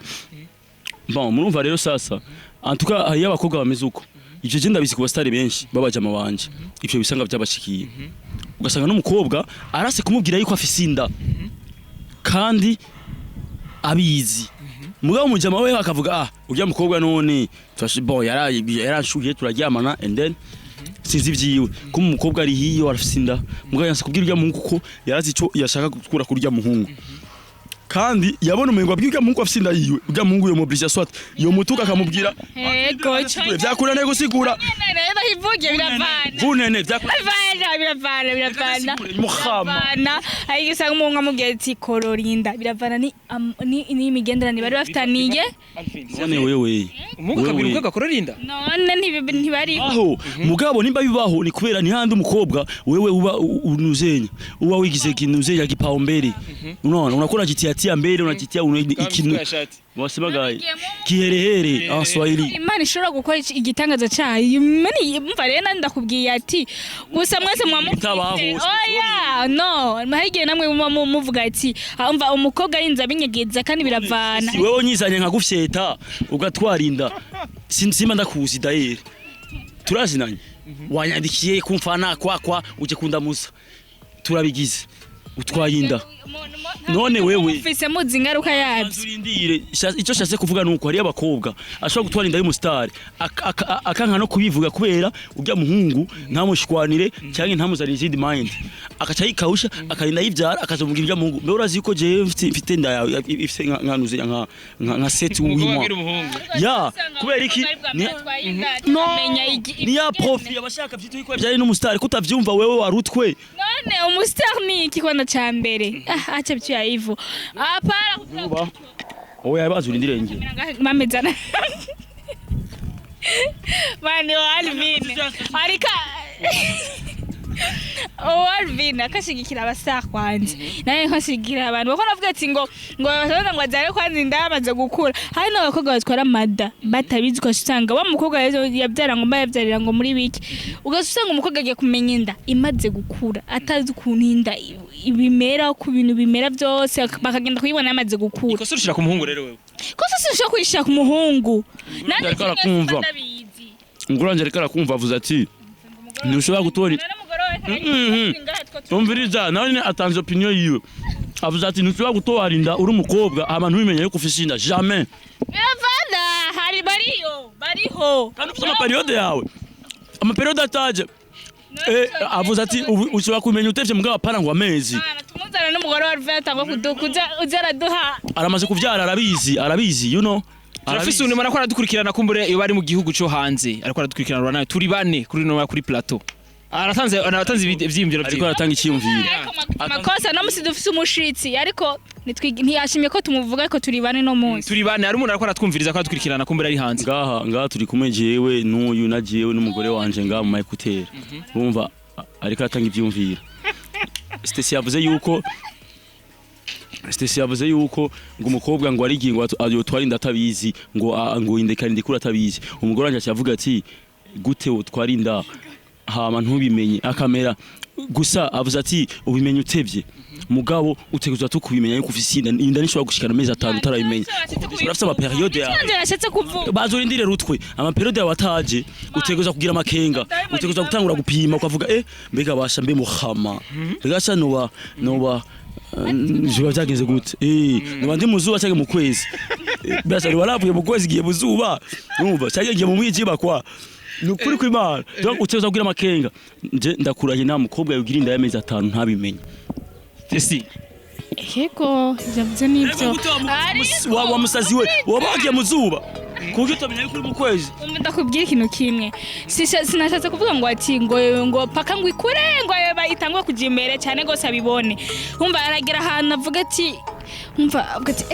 Bon, murumva rero sasa, en tout cas hariyo abakobwa bameze uko. Ivyo je ndabizi ku basitari benshi babajama banje, ivyo bisanga byabashikiye, ugasanga n'umukobwa arase kumubwira yuko afise inda kandi abizi, mugabo umujama we akavuga: "Ah, urya mukobwa none bon, yaranshuhiye, turaryamana and then sinzi ivyiwe." Kuma umukobwa ari hiyo arafise inda, mugabo yanse kubwira urya muhungu kuko yarazi ico yashaka gukura kuri urya muhungu, kandi yabona umengo abwira urya muhungu afise inda yiwe, urya muhungu yomobilisha, soit yomutuka akamubwira. Ego, ico Vyakunaniye gusigura. Nyene rero hivuge, biravana. Vunene vyakunaniye. Biravana, biravana, biravana. Muhama. Biravana, ariko usanga umuntu amubwira ati korora inda, biravana ni imigenderanire bari bafitaniye. Alvin. None wewe Umuhungu akabwira umukobwa akorora inda? None ntibari Aho mugabo nimba bibaho, ni kubera ni handi umukobwa wewe uba unuzenya, uba wigize kinuzenya kipaumbele, unaona unakuwa unajitiatia mbele, unajitia ikintu wasemaga kiherehere en Swahili. Imana ishobora gukora igitangaza cayo. Imana umva rero, nandi ndakubwiye ati gusa mwese mwamufite. Bitabaho. Oya, no hari igihe namwe muba muvuga ati: "Ah, umva umukobwa arinze abinyegeza", kandi biravana. Si wewe nyizanye nkagufyeta ugatwara inda, simba ndakuzi daire, turazinanye, wanyandikiye kumfana kwakwa uje kundamusa, turabigize, utwaye inda. None wewe Mufise muzi ingaruka yabyo. Urindire, icyo shatse kuvuga nuko hariyo abakobwa ashobora gutwara inda y'umusitari akanka no kubivuga kubera urya muhungu ntamushwanire cyangwa ntamuzanire izindi mind, akaca yikawusha, akarinda yibyara, akazamubwira urya muhungu: "Mbe urazi yuko jewe mfite inda yawe ifise nka nka sept Umukobwa w'imwa." abwira umuhungu. Ya, kubera iki? No, ni ya profit abashaka vyito yuko byari n'umusitari kutavyumva wewe warutwe. None umustar ni iki kwanza ca mbere? Ah, acha bitu ya hivyo, hapana. Oya, yabaza, urindire nge. Mamezana mani wa Alvin arika. Alvin akashigikira abastar kwanza, naye nkashigikira abantu bako navuga ati ngo basaza ngo azare kwanza inda yamaze gukura. Hari n'abakobwa batwara amada batabizi, ugasanga wa mukobwa yabyara ngo mba yabyarira ngo muri biki, ugasanga umukobwa agiye kumenya inda imaze gukura, atazi ukuntu inda ibimera, ku bintu bimera byose, bakagenda kuyibona yamaze gukura. Ikosa ushira ku muhungu rero wewe? Kosa sinshobora kuyishira ku muhungu. Nanjye Ariko kimwe arakumva. simba ndabizi. Nguranje ariko arakumva, avuze ati ntushobora gutora. Umviriza, nawe nyine atanze opinion yiwe, avuze ati ntushobora gutora inda uri umukobwa hama ntubimenye yuko ufise inda, jamais. Biravana, hari bariyo bariho. Kandi ufite amapériode yawe, amapériode ataje. Avuze ati ubu ushobora kumenya utevye, mugabo apana ngo amezi. Mana, tumuzana n'umugore wa Alvin atangwa kudukuza uza araduha. Aramaze kuvyara, arabizi, arabizi. Turafise umuntu ariko aradukurikirana, kumbure iyo bari mu gihugu cyo hanze ariko aradukurikirana. Urabona turi bane kuri no kuri plateau, aratanze ivyiyumviro Ariko vyiwe. aratanga icyiyumviro. Ariko makosa no musi dufise umushitsi, ariko ntiyashimye ko tumuvuga, ariko turi bane no munsi. Turi bane, hari umuntu ariko aratwumviriza ko aradukurikirana, kumbure ari hanze. Ngaha turi kumwe, jewe n'uyu na jewe n'umugore wanje ngaha mu ma écouteurs. Urumva ariko aratanga ivyiyumviro. Stacy yavuze yuko ngo umukobwa ngo ari ngo atwara inda atabizi, ngo ngo inda ikarinda ikura atabizi. Umugore wanje avuga ati gute utwara inda hama ntubimenye? Akamera gusa avuze ati ubimenye utevye, mugabo utegerezwa tu kubimenya yuko ufise inda. Inda nishobora gushikana amezi 5 utarabimenya. Urafise amapériode yawe. Icyo nashatse kuvuga. Bazurindire rutwe amapériode yawe ataje, utegerezwa kugira amakenga, utegerezwa gutangura gupima, ukavuga mbega basha mbe muhama, mbega sha noba biba byagenze gute, noba ndi mu zuba cyangwa mu kwezi? Basha noba navuye mu kwezi giye mu zuba, numva cyangwa ngiye mu mwijima kwa ni ukuri kw'Imana. Donc utegerezwa kugira amakenga. Nje ndakurahiye, nta mukobwa yogira inda y'amezi 5 ntabimenye. Tesi. Yego, yavuze n'ibyo. Wa musazi we, waba wagiye mu zuba kuburyo utamenya yuko uri mu kwezi? Umva, ndakubwira ikintu kimwe. Sinashatse kuvuga ngo ati ngo paka ngo ikure, ngo itangwe kujya imbere cyane rwose abibone. Umva, aragera ahantu avuga ati, umva, avuga ati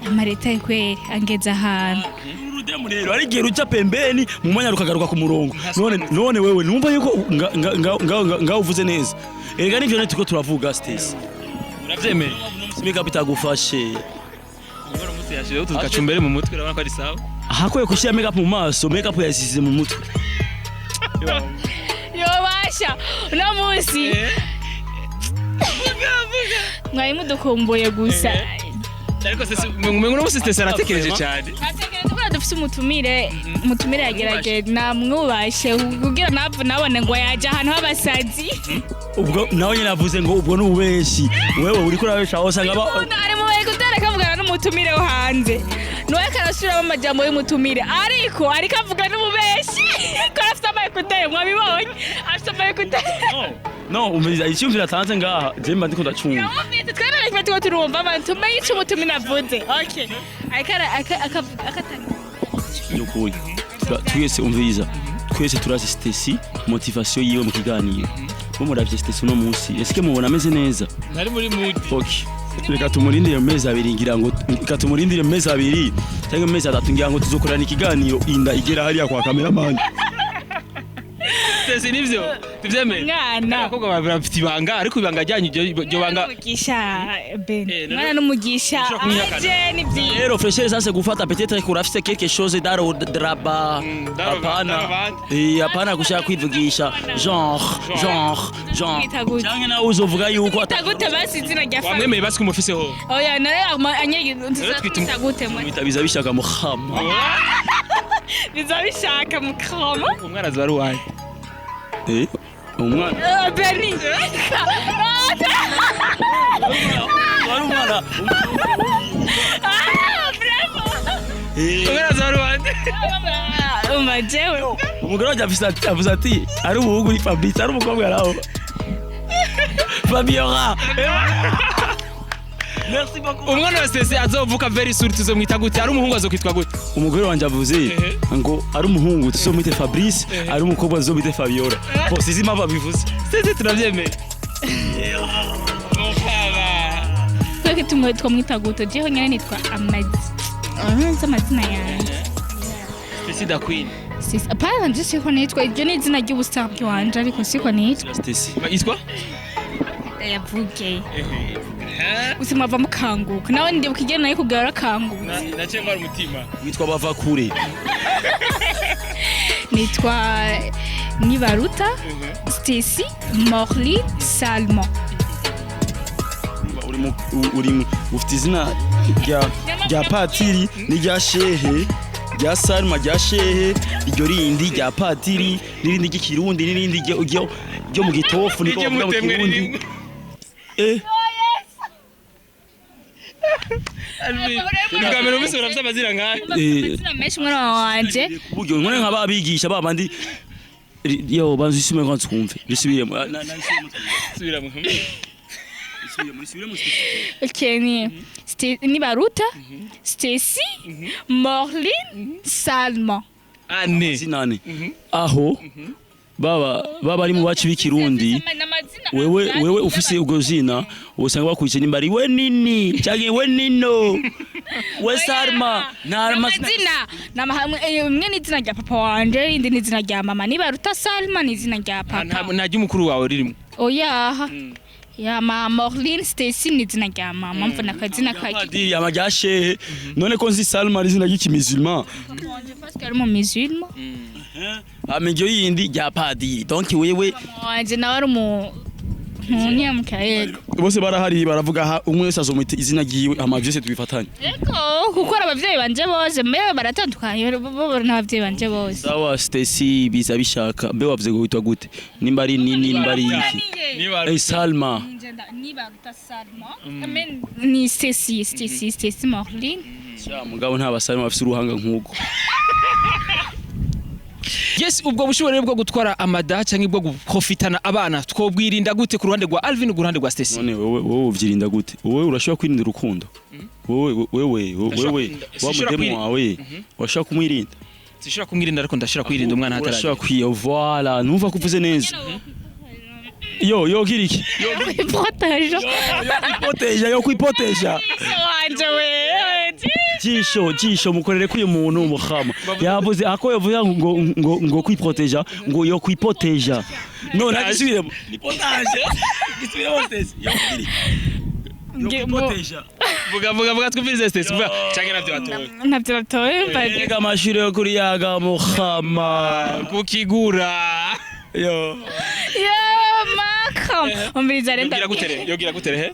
amareta kweri angeze ahantu. Urudemu rero ari igihe ruca pembeni mu mwanya rukagaruka ku murongo. None wewe numva yuko nga uvuze neza. Erega nivyo ne turiko turavuga, Stacy. Uravyemeye? Makeup itagufashe. Umugore umunsi yashizeho tugacumbere mu mutwe, urabona ko ari sawa. Ahakwiye gushyira makeup mu maso, makeup yasize mu mutwe. Yobasha uno munsi mwari mudukumbuye gusa. Ariko sese umengo uno munsi Tesi aratekereje cyane. Atekereza ko dufise umutumire yagerageje, namwubashe kugira napfa nabone ngo yaje ahantu h'abasazi. Ubwo nawe nyine avuze ngo ubwo ni ububeshi, wewe uriko urabesha aho usanga Umuntu ari mu écouteurs akavugana n'umutumire wo hanze, niwe karasubiramo amajambo y'umutumire, ariko avuga n'ububeshi ko afite ama écouteurs. Mwabibonye, afite ama écouteurs. No, umviriza icyumviro atanze ngaha, je mba ndiko ndacumva. Yumvise twene kimwe, tuko turumva abantu tumenye ico umutumire avuze. Okay, ariko akavuga akatanga. By'ukuri twese, umviriza, twese turazi Stacy motivation yiwe mu kiganiro. Muravye Stacy uno munsi, eske mubona ameze neza? Ntari muri mood. Okay, reka tumurindire mu mezi 2, ngira ngo reka tumurindire mu mezi 2 cyangwa mu mezi 3, ngira ngo tuzokorana ikiganiro inda igera hariya kwa cameraman. Tesi, nivyo tuvyemeye? Mwana. Abakobwa babiri bafite ibanga, ariko ibanga ryanyu iryo banga N'umugisha Ben. None- Mwana n'umugisha. Ushobora kumwihakana. Aje ni byiza. Rero fraîcheur sasa gufata, peut-être que urafise quelque chose daro draba. Hapana. Darabandi. Hapana gushaka kwivugisha genre. Mwita gute? Cyangwa nawe uzovuga yuko Mwita gute basi izina rya famille? Wamwemeye basi kumufise ho? Oya, nawe anyegi. Twita Tuzamwita gute mwe? Mwita biza bishaka muhama. Bizabishaka mukama. Umwana azoba ari uwawe. Umwana Beni. wari umwana. Ah, bravo. Umwana azoba ari uwawe. Umva jewe. Umugore wanjye avuze ati ari umuhungu ni Fabrice, ari umukobwa nawe Fabiola. Merci beaucoup. Umwana wa Sese azovuka very soon tuzomwita gute? Ari umuhungu azokwitwa gute? Umugore wanjye avuze ngo ari umuhungu tuzomwite Fabrice, ari umukobwa tuzomwite Fabiola. Bon, sizi impamvu abivuze. Sese, turavyemeye. Tweke tumwe twamwita gute? Jeho nyene nitwa Amazi. Nzi amazina yanjye. Sese da Queen. Stacy. Apana, nje siko nitwa iryo, ni izina ry'ubustar bwanje, ariko siko nitwa. Stacy. Itwa? Yavuge gusa mwava mukanguka, nawe ndibuka igena nayo kubwira arakangutse. Naciye ngwara umutima. Witwa Bavakure. Nitwa Nibaruta Stacy Morlin Salmon. Uri mu ufite izina rya patiri n'irya shehe, rya Salma, rya shehe, iryo rindi rya patiri n'irindi ry'ikirundi n'irindi ryo mu gitofu, niko bavuga mu Iry'umutemwe. Kirundi. Ririmo. Bwa mbere umunsi urafite amazina nkayo. Amazina menshi umwana wanje. Buryo nkone nka babigisha babandi yo banzu isime ngo twumve bisubiremo. Na Subiramo. Bisubiremo, bisubiremo. Okay, ni Nibaruta Stacy Morlin Salmon. Ane. Zinane aho baba bari mu baci b'ikirundi. Wewe ufise ubwo zina usanga bakwise nimba ari we nini canke we nino, we Sarma, nta mazina. Amazina imwe ni izina rya papa wanje, irindi ni izina rya mama. Nibaruta Salma ni izina rya papa. Nta ry'umukuru wawe ririmo? Oyaha, ya ma Morlin Stacy ni izina rya mama, mvuna akazina kaki. Padiri ama rya shehe. None ko nzi Salma ari izina ry'ikimizilman? Papa wanje parce que ari mu musulman. Hama iryo yindi rya padiri, donc wewe Mama wanje nawe ari mu ntunyamuka, yego. Bose barahari baravuga ha, umwe wese azomwita izina ryiwe, hama vyose tubifatanye. Yego, kuko ari abavyeyi banje bose mbere baratandukanye, bo n'abavyeyi banje bose. Sawa Stacy, biza bishaka mbe wavuze ngo witwa gute? Nimba ari nini, nimba ari iki? Niba Eh, Salma. Nibaruta Salma. Amen, ni Stacy, Stacy, Stacy Morlin. Sha mugabo nta basalma bafise uruhanga nk'uko. Yes, ubwo bushobozi bwo gutwara amada cyangwa bwo guprofitana abana twobwirinda gute ku ruhande rwa Alvin, ku ruhande rwa Stacy? None wewe uvyirinda gute? Wowe urashobora kwirinda urukundo? Wowe wewe wewe wa Sinshobora mudemu wawe washobora kumwirinda? Sinshobora kumwirinda, ariko ndashobora kwirinda umwana hataragera. Urashobora kwiya, voilà, numva ko uvuze neza. Yo gira iki? Protège. Kwipoteja, yo kwipoteja. Wanje we. Jisho jisho mukorere kuri umuntu muhama yavuze ako yavuze ngo kwiproteja, ngo yo kwipoteja. None agisubiremo ni potage, gisubiremo Stacy, yo kugira iki? Yo kwipoteja. Vuga, vuga, vuga twumvirize Stacy, vuga cyangwa navyo batoye. Ntabyo batoye mbaze. Reka amashuri yo kuri yaga muhama. Kukigura. Yo. Ya maka. Umviriza renda. Yogira gutere, yogira gutere he?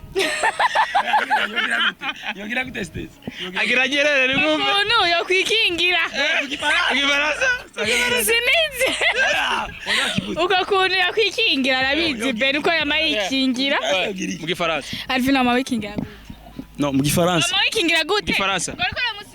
Yogira gute, Stacy? Agira gerere nimwumve. Umuntu yo kwikingira. Igifaransa. Sinizi. Uko kuntu yakwikingira arabizi ben uko yamayikingira. Mu gifaransa. Alvin amawikingira gute? No, mu gifaransa. Amawikingira gute? Gifaransa. Bariko baramusi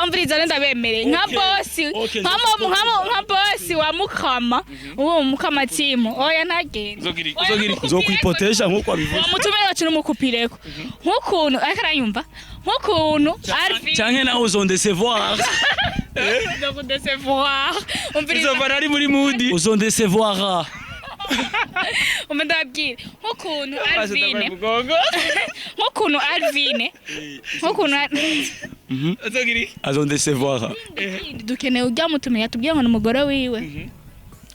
umviriza renda bemereye nka bosi. Okay. Nka bosi wa mukama. Uwo mukama timu. Oya, ntagenda. Uzogira uzogira. Nzokwipoteja nkuko wabivuze. Umutumire wacu n'umukupireko nk'ukuntu ariko aranyumva, nk'ukuntu Alvin Canke nawe uzondecevoir. Nzokudecevoir. Umviriza. Izova ari muri mudi. Uzondecevoir. Umva ndababwira nk'ukuntu Alvin Mugongo. nk'ukuntu Alvin nk'ukuntu Uzogira iki? Azondecevoir. Dukeneye ujya mutumire yatubwiye ngo ni umugore wiwe,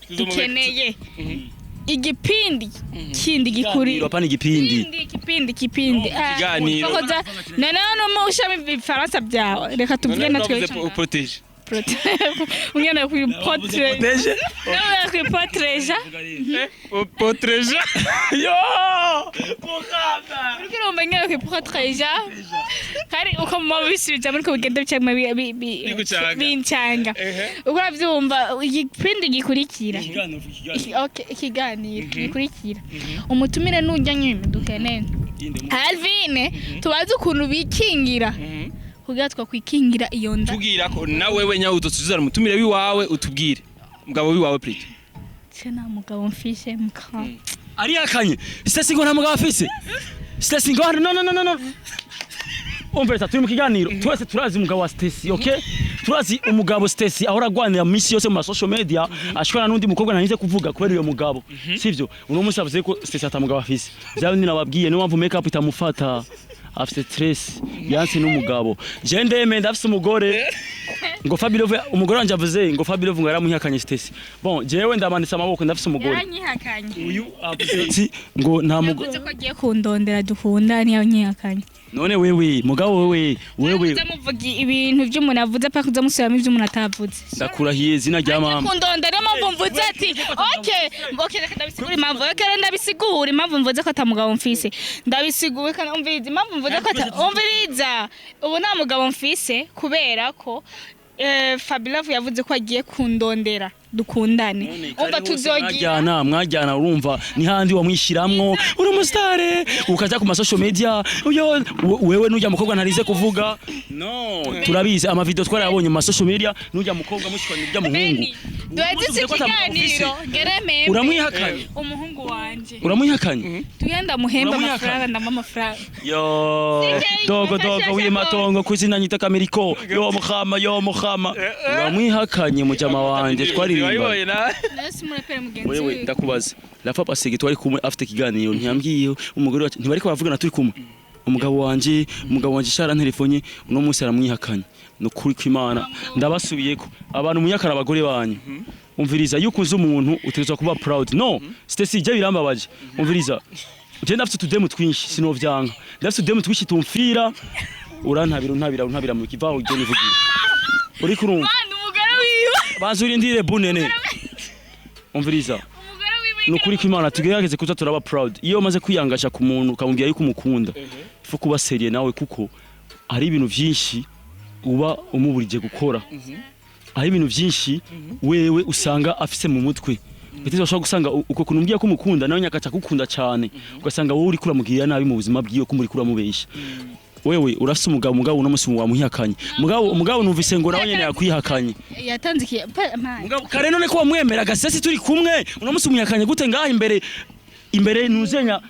dukeneye igipindi kindi gikurira. Apana igipindi. Igipindi, igipindi, igipindi. Ikiganiro. Noneho numusha ibifaransa byawe, reka tuvuge natwe. Protege. Umwana kwipotre. Protege. Nawe kwipotreja. Protege. Yo. Uriko urumva nyine kwipotreja kandi uko muba bisubije muri ko bigenda bicamwe Bigucanga. bincanga. Uko uravyumva igipindi gikurikira. Okay, ikiganiro gikurikira umutumire nujya nyine dukeneye Alvine, tubaze ukuntu bikingira kugira twakwikingira iyo nda. Tubwira ko na wewe nyawe utuzuzana umutumire wiwawe, utubwire mugabo wiwawe plutôt. Ce nta mugabo mfishe muka. Arihakanye Stacy ngo nta mugabo afise. Stacy ngo no no no no no. Umviriza, turi mu kiganiro, twese turazi umugabo wa Stacy, okay? Turazi umugabo Stacy ahora agwanira misi yose mu ma social media, ashwana n'undi mukobwa nanize kuvuga kubera uyo mugabo, sivyo? Uno munsi avuze ko Stacy ata mugabo afise. Vya bindi nababwiye, niyo mpamvu make up itamufata, afise stress yanse n'umugabo. Je ndemeye, ndafise umugore. Ngo Fabio, umugore wanje avuze ngo Fabio ngo yaramuhakanye Stacy. Bon, jewe ndamanitse amaboko, ndafise umugore. Yaranyihakanye. Uyu avuze ati ngo nta mugore. Yavuze ko agiye kundondera dukunda, ntiyanyihakanye. None wewe, mugabo, wewe Kuza muvuga ibintu by'umuntu avuze, apfa kuza musubiramo ibyo umuntu atavuze. Ndakurahiye zina rya mama. Kundondera, niyo mpamvu mvuze ati okay, reka ndabisigura impamvu, okay, reka ndabisigura impamvu mvuze ko atamugabo mfise. Ndabisigura kandi umviriza impamvu mvuze ko umviriza, ubu nta mugabo mfise kubera ko Fabilove yavuze ko agiye kundondera dukundane. Umva, tuzogira Mwajyana, mwajyana, urumva ni handi wamwishiramwo uri umusitare, ukaja ku ma social media uyo wewe nujya mukobwa ntarize kuvuga no turabizi, ama video twarayabonye mu ma social media, nujya mukobwa mushikanye ujya muhungu. Beni, duheze Uvuze ko atamugabo ufise. ikiganiro geremembe. Uramwihakanye. Umuhungu wanje. Uramwihakanye. Tugenda muhemba Uramwihakanye. amafaranga, ndamuha amafaranga. Yo. Sinjye Dogo dogo yifashisha. W'imatongo kwizina nyita kamiriko, yo muhama, yo muhama, uramwihakanye mujama wanje twaririmba. Wabibonye nawe. Nawe si umuraperi mugenzi Wewe, wiwe. ndakubaza, la fois passée twari kumwe afite ikiganiro, ntiyambwiye umugore wacu ntibariko baravugana turi kumwe, umugabo wanje, umugabo wanje shara ntelefone, uno munsi aramwihakanye. No kuri kw'Imana ndabasubiyeko, abantu munyakara abagore banyu, umviriza, yuko uzi umuntu utegerezwa kuba proud. No Stacy, je birambabaje. Umviriza, je ndafite utudemu twinshi, sinovyanka, ndafite utudemu twinshi tumfira, urantabira, untabira, untabira mu kivaho, je nivugira uriko urumva. Mwana, umugore wiwe. Banza urindire bunene, umviriza. Umugore wiwe. Ni ukuri kw'Imana, tugerageze kuza turaba proud. Iyo umaze kwiyangasha ku muntu, ukamubwira yuko umukunda, faut kuba sérieux nawe, kuko hari ibintu vyinshi uba umuburije gukora, hari ibintu vyinshi wewe usanga afise mu mutwe. Peut-être ushobora gusanga uko kuntu umbwiye ko umukunda, nawe nyakaca gukunda cyane, ugasanga wowe uriko uramugirira nabi mu buzima bwiwe, ko muri kuramubesha. Wewe urafise umugabo, umugabo uno munsi wamuhihakanye, mugabo umugabo numvise ngo nawe nyene yakwihakanye. Yatanze iki man. Mugabo kare none ko wamwemeraga sesi turi kumwe, uno munsi umuhakanye gute ngaha imbere, imbere nuzenya,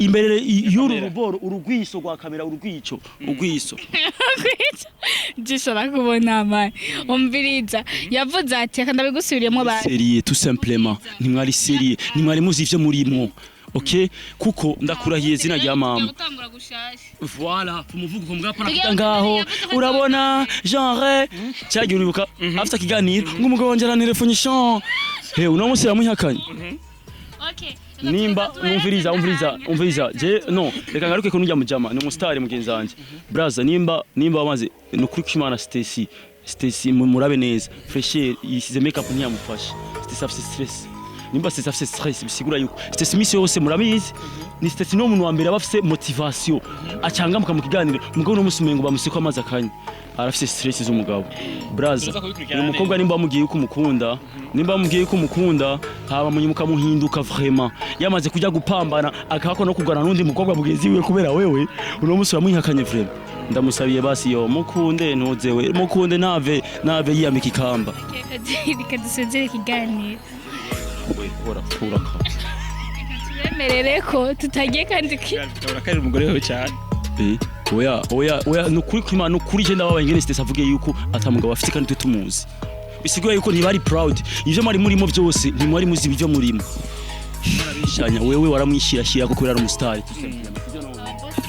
imbere y'uru ruboro, urugwiso rwa kamera, urugwico, urugwiso? Jisho rakubona, man. Umviriza, yavuze ati reka ndabigusubiriyemo ba Sérieux, tout simplement ntimwari sérieux, ntimwari muzi ivyo murimwo. Okay, kuko ndakurahiye zina rya mama. Gutangura gushasha. Voilà, umuvugo mbwa pana ngaho urabona genre cyagiye uribuka afite ikiganiro ngo umugabo wanje arantelefone chan he, uno munsi yamuhakanye. Okay. Nimba umviriza, umviriza, umviriza, je no reka ngaruke ko nujya mujama ni umusitari mugenzi wanje braza, nimba wamaze ni ukuri kw'Imana. Stacy, Stacy, murabe neza fresher yisize makeup ntiyamufasha. Stacy afise stress. Nimba Stacy afise stress, bisigura yuko Stacy misi yose murabizi ni Stacy no muntu wa mbere aba afise motivation, acangamuka mu kiganiro. Mugabo no musi umengo bamuseko amazi akanya, arafise stress z'umugabo braza. Tuza kubikurikirana. Uyu mukobwa, nimba wamubwiye yuko umukunda, nimba wamubwiye yuko umukunda, haba munyuma ukamuhinduka vraiment, yamaze kujya gupambana akahako no kugana n'undi mukobwa mugenzi wiwe kubera wewe uno munsi uramwihakanye, vraiment ndamusabiye basi yo mukunde, ntuzewe mukunde, nave nave yiyambika ikamba. Reka dusezere ikiganiro. We ora kuraka. Tubemerere ko tutagiye kandi Urakarira umugore wawe cyane. Eh, oya, oya, oya, nukuri kw'Imana, nukuri je ndababaye ingene Stacy avuge yuko atamugabo afite kandi twe tumuzi. Bisigura yuko ntibari proud ivyo mwari murimo byose, ntimwari muzi ibyo murimo. Mwarabishanya, wewe waramwishyirashyira kuko yari umusitari.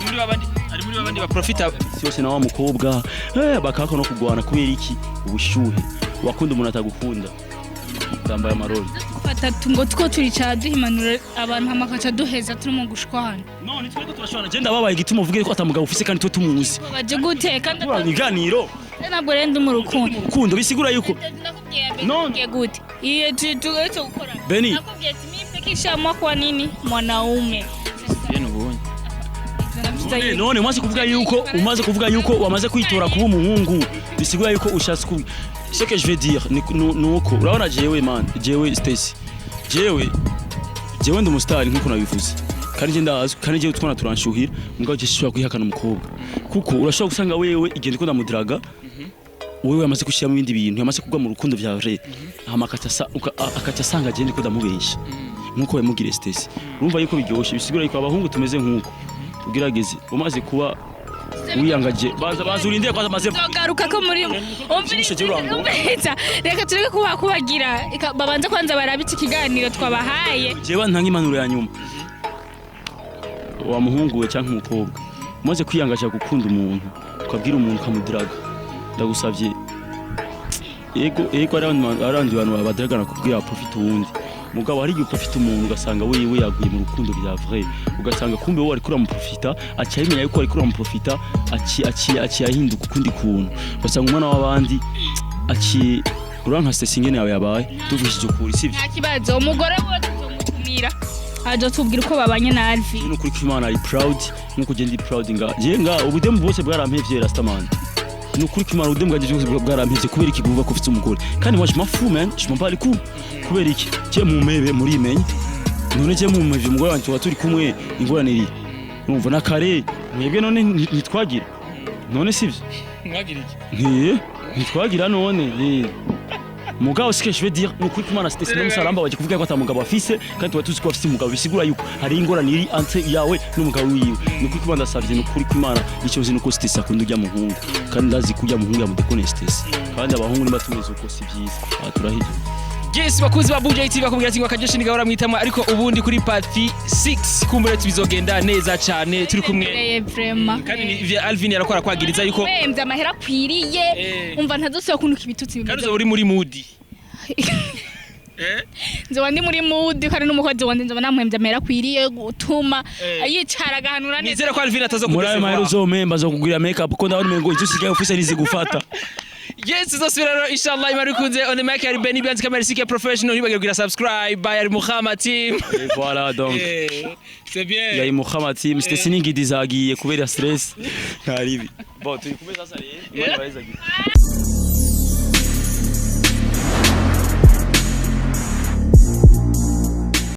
Muri babandi, ari muri babandi baprofita. Yose na wa mukobwa bakako no kugwana kubera iki? Ubushuhe. Wakunda umuntu atagukunda, ndambaye amarori. Batatu ngo two turicara duhimanura abantu, hamakaca duheza turimo gushwana. None twebwe turashwana, je ndababaye igituma uvuge ko atamugabo ufise kandi twe tumuzi. Baje gute kandi? Turana ibiganiro. Ntabwo rero ndi mu rukundo. Rukundo bisigura yuko Ndakubwiye. No. Ndakubwiye gute iyo tugarutse gukora? Beni. Nakubwiye ati mimi peke ishaamua kuwa nini mwanaume. Yene ubonye. None umaze kuvuga yuko wamaze kwitora kuba umuhungu, bisigura yuko ushatse ku ce que je veux dire ni uko urabona jewe man, jewe Stacy, jewe ndi umusitari nkuko nabivuze, kandi je ndazwi, kandi jewe twona turanshuhira. Mugabo je sishobora kwihakana umukobwa, kuko urashobora gusanga wewe igenda ikunda mudiraga, wewe yamaze gushyiramo ibindi bintu, yamaze kugwa mu rukundo vya vrai, hama akaca asanga je ndiko ndamubesha nkuko yamugiriye Stacy. Urumva yuko biryoshe, bisigura yuko abahungu tumeze nkuko tugerageze umaze kuba wiyangaje, baza baza urindire kwanza maze Tugaruka ko muri Shimishe Jirango. umviriza, reka tureke kuba kubagira babanze kwanza barabe iki kiganiro twabahaye. Jewe ntanga impanuro ya nyuma: wa muhungu we cyangwa umukobwa umaze kwiyangaje gukunda umuntu, ukabwira umuntu ukamudiraga, ndagusabye. Ego, hari abandi bantu badragana kubwira profite uwundi. Mugabo hari igihe uprofita umuntu, ugasanga wewe yaguye mu rukundo bya vrai, ugasanga kumbe wowe ariko uramuprofita, aciye abimenya yuko ariko uramuprofita, aciye ahinduka ukundi kuntu, ugasanga umwana w'abandi aciye uranka. Stress ingene yawe yabaye, tuvugishije ukuri, sivyo? Nta kibazo, umugore we tuzomutumira, azotubwira uko babanye na Alvin. Ni ukuri ko Imana ari proud nkuko ugenda ndi proud nga je nga ubudemu bwose bwarampevye. Rastaman, ni ukuri ko Imana, ubudemu bwanje bwose bwarampevye. Kubera iki kuvuga ko ufite umugore? Kandi moi, je m'en fous, man, je m'en bats les couilles. Kubera iki je mumebe murimenye? None je mumeve umugore wanje tuba turi kumwe, ingorane iri urumva na kare mwebwe. None ntitwagira? None sivyo? Mwagira iki? Ntiye ntitwagira none eh. Mugabo ce que je veux dire, ni ukuri kumana Stacy no musaramba baje kuvuga ko ata mugabo afise, kandi tuba tuzi ko afise umugabo, bisigura yuko hari ingorane iri entre yawe n'umugabo wiwe. Ni ukuri kumana, ndasavye, ni ukuri kumana, icyo nzi nuko Stacy akunda urya muhungu, kandi ndazi ko urya muhungu yamudekone Stacy, kandi abahungu niba tumeze uko si byiza. Aha turahije. Yes, bakunzi ba Buja TV, bakubwira ati ngo akaryoshe ni gahora mwitamwa, ariko ubundi kuri part 6 kumbure tubizogenda neza cyane turi kumwe. Vraiment. Kandi ni ivyo Alvin yarakora kwagiriza yuko wemvye amahera akwiriye. Umva, ntazosubira kunuka ibitutsi kandi bimeze. uzoba uri muri mood. Nzoba ndi muri mood, kandi n'umukozi wanje nzoba namuhemvye amahera akwiriye gutuma yicara agahanura neza. Nizere ko Alvin atazo Muri ayo mahera uzomemba azokugurira make up, ko ndabona umengo icyo usigaye ufise nizigufata. Yes, tuzosubira rero inshallah Imana ikunze. On the mic ari Benny Bianca, camera CK Professional. Ntibagire kugira subscribe by ari Muhammad team. Et voilà donc. C'est bien. Yari Muhammad team. Stacy n'ingidi zagiye kubera stress, ntaribi. Bon, turi kumwe sasa rero, Imana ibahezagiye.